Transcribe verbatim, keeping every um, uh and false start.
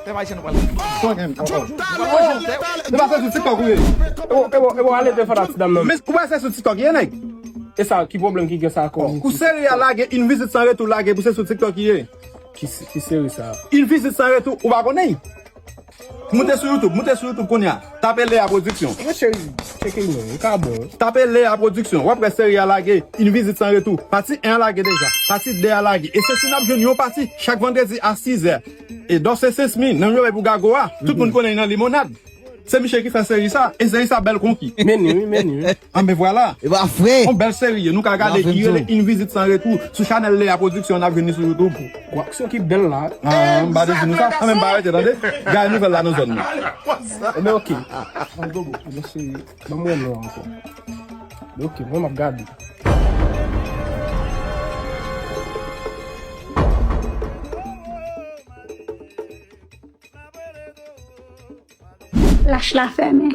Pèp ayisyen nou pral. Kòman gen ankò? Se pa se sou TikTok ou ye? E bon, e bon, e bon, ale defann a ti dam nan. Men ou pa se sou TikTok ye, nèg? E sa, ki pwoblèm ki gen sa ankò? Ou seri a lage, Une visite sans retour lage, pou se sou TikTok ye. Ki, ki seri sa? Une visite sans retour, ou pa konnen? Moute sou YouTube, moute sou YouTube kounye a. Tape Lea Production. Mwen cheri, tcheke l non, li ka bon. Tape Lea Production, w ap wè seri a lage, Une visite sans retour. Pati en an lage deja, pati de a lage. E se si n ap jwenn yon pati chak vandredi a sizè. E Dorcé Sesmi, nan Myobe pou Gago a, tout moun konnen nan Limonad. Se misye ki fè seri sa, e seri sa bèl konki. Men ni, wi, men ni, wi. An ben vwala. E pa vre. Yon bèl seri, nou ka gade ki rele Une visite sans retour sou chanèl Lea Production, n ap jwenn li sou YouTube. Gwo aksyon ki bèl la. Ah, m pa te di nou sa. An men m pa rete, tande. Gade nouvèl la nan zòn nou. Ebyen, oke. An gogo, ebyen, se, ban m wè non ankò. Ebyen, oke, mwen m ap gade. Lach la fèmen.